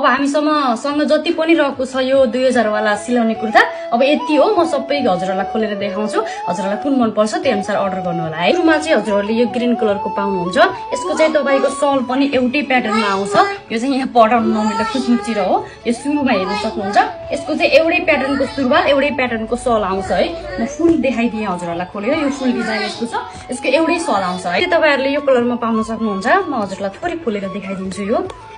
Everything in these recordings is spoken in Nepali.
अब हामीसँग जति पनि रहेको छ यो 2000 वाला सिलाउने कुर्ता अब यति हो। म सबै हजुरहरुलाई खोलेर देखाउँछु, हजुरहरुलाई कुन मन पर्छ त्यही अनुसार अर्डर गर्नु होला है। सुरुमा चाहिँ हजुरहरुले यो ग्रीन कलरको पाउनुहुन्छ। यसको चाहिँ तपाईको सल पनि एउटै प्याटर्नमा आउँछ। यो चाहिँ यहाँ पटाउन नमिल्दा खुचमुची र हो। यो सुरुमा हेर्न सक्नुहुन्छ। यसको चाहिँ एउटै प्याटर्नको सुरुवाल एउटै प्याटर्नको सल आउँछ है। म फुल देखाइदिए हजुरहरुलाई खोलेर। यो फुल डिजाइन यसको छ। यसको एउटै सल आउँछ है। तपाईहरुले यो कलरमा पाउन सक्नुहुन्छ। म हजुरलाई थोरै खोलेर देखाइदिन्छु।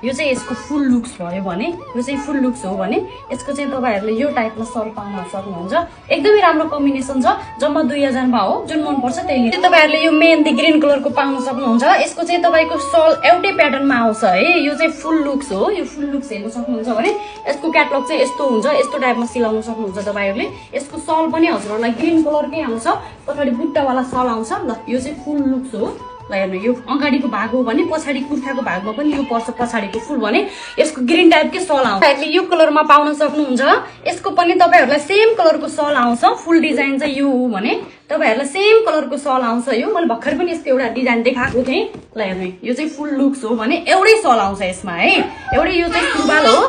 यो चाहिँ यसको फुल लुक्स भयो भने, यो चाहिँ फुल लुक्स हो भने यसको चाहिँ तपाईहरुले यो टाइपमा सल पाउन सक्नुहुन्छ। एकदमै राम्रो कम्बिनेसन छ। जम्मा 2000 मा हो। जुन मन पर्छ त्यही लिनु। तपाईहरुले यो मेहन्दी ग्रीन कलरको पाउन सक्नुहुन्छ। यसको चाहिँ तपाईको सल एउटै प्याटर्नमा आउँछ है। यो चाहिँ फुल लुक्स हो। यो फुल लुक्स हेर्न सक्नुहुन्छ भने यसको क्याटलग चाहिँ यस्तो हुन्छ। यस्तो टाइपमा सिलाउन सक्नुहुन्छ तपाईहरुले। यसको सल पनि हजुरहरुलाई ग्रीन कलरकै आउँछ। पछाडी बुट्टा वाला सल आउँछ। ल यो चाहिँ फुल लुक्स हो। ल हेर्नु यो अगाडिको भाग हो भने पछाडी कुर्ताको भागमा पनि यो पर्छ। पछाडीको फुल भने यसको ग्रीन टाइपकै सल आउँछ। तपाईहरुले यो कलरमा पाउन सक्नुहुन्छ। यसको पनि तपाईहरुलाई सेम कलरको सल आउँछ। फुल डिजाइन चाहिँ यो हो भने तपाईहरुलाई सेम कलरको सल आउँछ। यो मैले भर्खर पनि यसको एउटा डिजाइन देखाएको थिएँ। ल हेर्नु यो चाहिँ फुल लुक्स हो भने एउटै सल आउँछ यसमा है। एउटै यो चाहिँ सुरुवाल हो।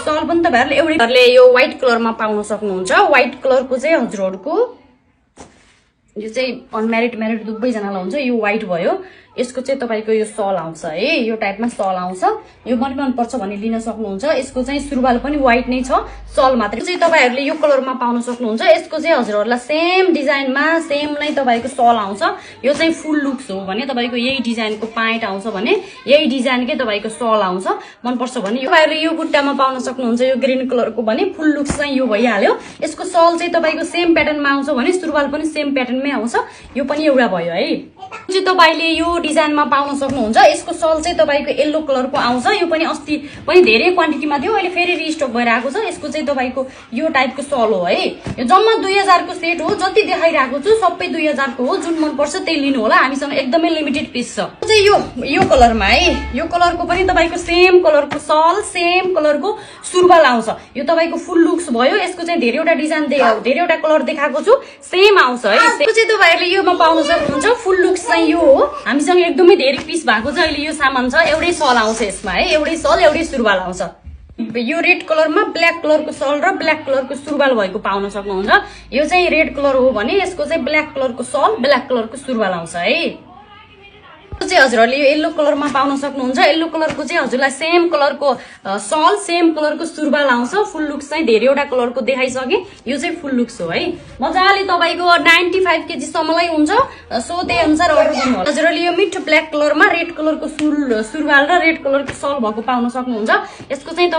सल पनि तपाईहरुले एउटै यो व्हाइट कलरमा पाउन सक्नुहुन्छ। व्हाइट कलरको चाहिँ हजुरहरुको यो चाहिँ अनम्यारिड म्यारिड दुवै जनालाई हुन्छ। यो व्हाइट भयो। यसको चाहिँ तपाईको यो सल आउँछ है। यो टाइपमा सल आउँछ। यो पनि मन पर्छ भने लिन सक्नुहुन्छ। यसको चाहिँ सुरुवाल पनि व्हाइट नै छ, सल मात्रै। चाहिँ तपाईहरुले यो कलरमा पाउन सक्नुहुन्छ। यसको चाहिँ हजुरहरुलाई सेम डिजाइनमा सेम नै तपाईको सल आउँछ। यो चाहिँ फुल लुक्स हो भने तपाईको यही डिजाइनको पाइन्ट आउँछ भने यही डिजाइनकै तपाईको सल आउँछ। मन पर्छ भने तपाईहरुले यो बुट्टामा पाउन सक्नुहुन्छ। यो ग्रीन कलरको भने फुल लुक्स चाहिँ यो भइहाल्यो। यसको सल चाहिँ तपाईको सेम प्याटर्नमा आउँछ भने सुरुवाल पनि सेम प्याटर्नमै आउँछ। यो पनि एउटा भयो है। चाहिँ तपाईले यो डिजाइनमा पाउन सक्नुहुन्छ। यसको सल चाहिँ तपाईको येलो कलरको आउँछ। यो पनि अस्ति पनि धेरै क्वान्टिटीमा थियो। अहिले फेरि रिस्टक भएर आएको छ। यसको चाहिँ तपाईको यो टाइपको सल हो है। यो जम्मा 2000 को सेट हो। जति देखाइराको छु सबै 2000 को हो। जुन मन पर्छ त्यही लिनु होला। हामीसँग एकदमै लिमिटेड पिस छ। चाहिँ यो कलरमा है। यो कलरको पनि तपाईको सेम कलरको सल सेम कलरको सुरुवाल आउँछ। यो तपाईको फुल लुक्स भयो। यसको चाहिँ धेरैवटा डिजाइन धेरैवटा कलर देखाएको छु। सेम आउँछ है। यसको चाहिँ तपाईहरुले योमा पाउन सक्नुहुन्छ। फुल लुक्स चाहिँ यो हो। हामीसँग एकदमै धेरै पिस भएको छ। अहिले यो सामान छ। एउटै सल आउँछ यसमा है। एउटै सल एउटै सुरुवाल आउँछ। यो रेड कलरमा ब्ल्याक कलरको सल र ब्ल्याक कलरको सुरुवाल भएको पाउन सक्नुहुन्छ। यो चाहिँ रेड कलर हो भने यसको चाहिँ ब्ल्याक कलरको सल ब्ल्याक कलरको सुरुवाल आउँछ है। चाहिँ हजुरहरुले यो येलो कलरमा पाउन सक्नुहुन्छ। येलो कलरको चाहिँ हजुरलाई सेम कलरको सल सेम कलरको सुरुवाल आउँछ। फुल लुक्स चाहिँ धेरैवटा कलरको देखाइसके। यो चाहिँ फुल लुक्स हो है। मजाले तपाईको 95 केजी सम्मलाई हुन्छ। सो त्यही अनुसार अर्डर गर्नु होला। हजुरहरुले यो मिठो ब्ल्याक कलरमा रेड कलरको सुरुवाल र रेड कलरको सल भएको पाउन सक्नुहुन्छ। यसको चाहिँ